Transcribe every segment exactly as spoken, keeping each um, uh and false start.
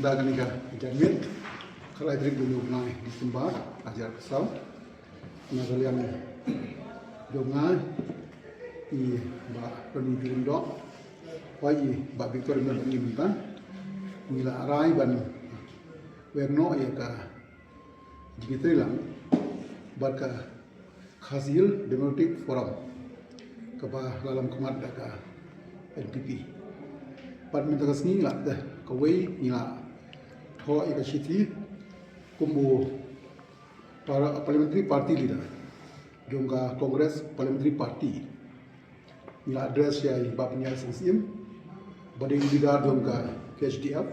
Da kane ka janmiet, ka lai tarik jong u bnai December, hajar arphew saw. Na ka liang jong nga, i Bah Ronnie Biren Doh, wa i Bah Victor Imran Bani mynta, ngi la rai ban weng noh ïa ka jingïatreilang bad ka Khasi Hills Democratic Forum, kaba la lam khmat da ka N P P. Bad mynta ka sngi la, eh, kawei ngi la thoh ïa ka shithi kum u para-, parliamentary party leader jong ka Congress Parliamentary Party. Ngi la address ïa i Bah Pynïaid Sing Syiem, ba dei leader jong ka K H D F.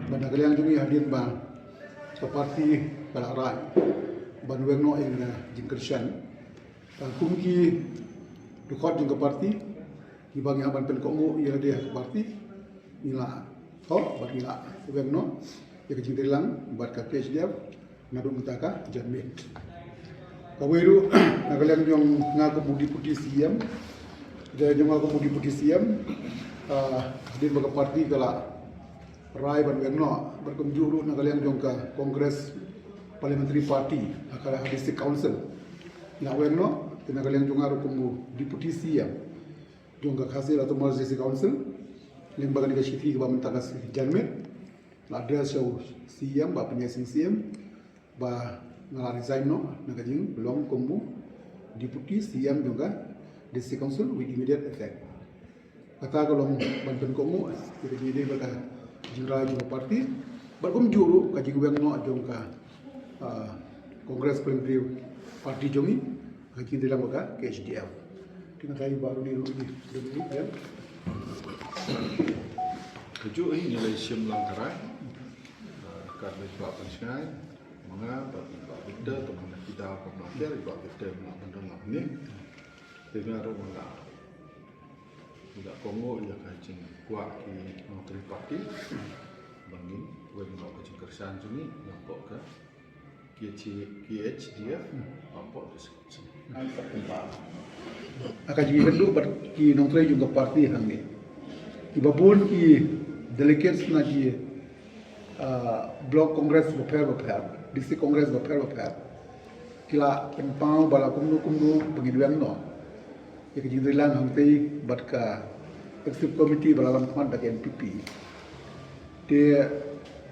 Bad na ka liang jong ngi, hadien ba ka party ka la rai ban weng noh ïa ka jingkyrshan, kum ki dkhot jong ka party, kiba ngi hap ban pynkohnguh ïa lade ha ka party, ngi la thoh bad ngi la weng noh ïa ka jingtreilang bad ka K H D F naduh mynta ka janmiet. Kawei ruh, na ka liang jong nga kum u Deputy C M, na jong nga kum u Deputy C M, ah, hadien ba ka party ka la rai ban weng noh, bad kumjuh ruh na ka liang jong ka Congress Parliamentary Party ha ka District Council, ngi la weng noh. Te na ka liang jong nga ruh kum u Deputy C M jong ka Khasi Hills Autonomous District Council, lyngba kane ka shithi kaba mynta ka janmiet, la address sha u C M, Bah Pynïaid Sing Syiem, ba nga la resign noh na ka jinglong kum u Deputy C M jong ka District Council with immediate effect. Kata ka long ban pynkohnguh ïa ka jingïadei bad ka jingrai jong ka party, bad kumjuh ruh ka jingweng noh jong ka, ah, Congress Parliamentary Party jong ngi ha ka jingïadei lang bad ka K H D F. Te nga kyrpad ba ruh ngi ruh ngi, ngi, ngi, ngi. Kajuh, eh, ngi la shim lang ka rai. Ah, ka dei ba pynshai ma nga bad i Bah Victor, te ma nga ki daw ka ma ker, i Bah Victor ma nga ban don lang ni. Te nga ruh ma nga, nga kohnguh ïa ka jingkwah ki nongtrei party ba ngin weng noh ka jingkyrshan jong ngi napoh ka K H, K H D F, napoh ka. Ha ka jingïakynduh bad ki nongtrei jong ka party hangne, kiba bun ki delegates na ki, ah, Block Congress bapher bapher, District Congress bapher bapher, ki la pynpaw ba la kumno kumno ba ngin weng noh ïa ka jingtreilang hangtei bad ka Executive Committee ba la lam khmat da ka N P P. Te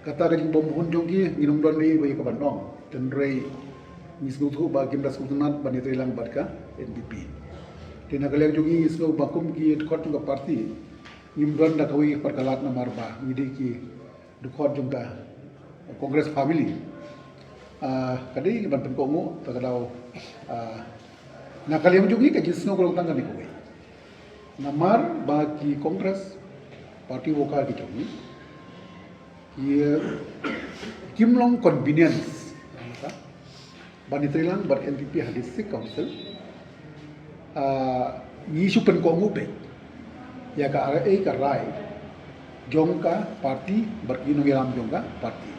kata ka jingbymhun jong ki, ngim don ei ei ba ïa ka ban ong. Hynrei ngi sngewthuh ba kim da sngewtynnat ban ïatreilang bad ka N P P. Te na ka liang jong ngi, ngi sngew ba kum ki dkhot jong ka party, ngim don da kawei pat ka lad, namar ba ngi dei ki dkhot jong ka Congress family. Ah, ka dei ban pynkohnguh, ta ka daw, ah, na ka liang jong ngi ka jingsngew ka long tang kane kawei. Namar ba ki Congress party worker ki jong ngi, ki, kim long convenience ban ïatreilang bad N P P ha District Council. Ah, ngi shu pynkohnguh beit ïa ka, eh, ka rai jong ka party bad ki nongïalam jong ka party.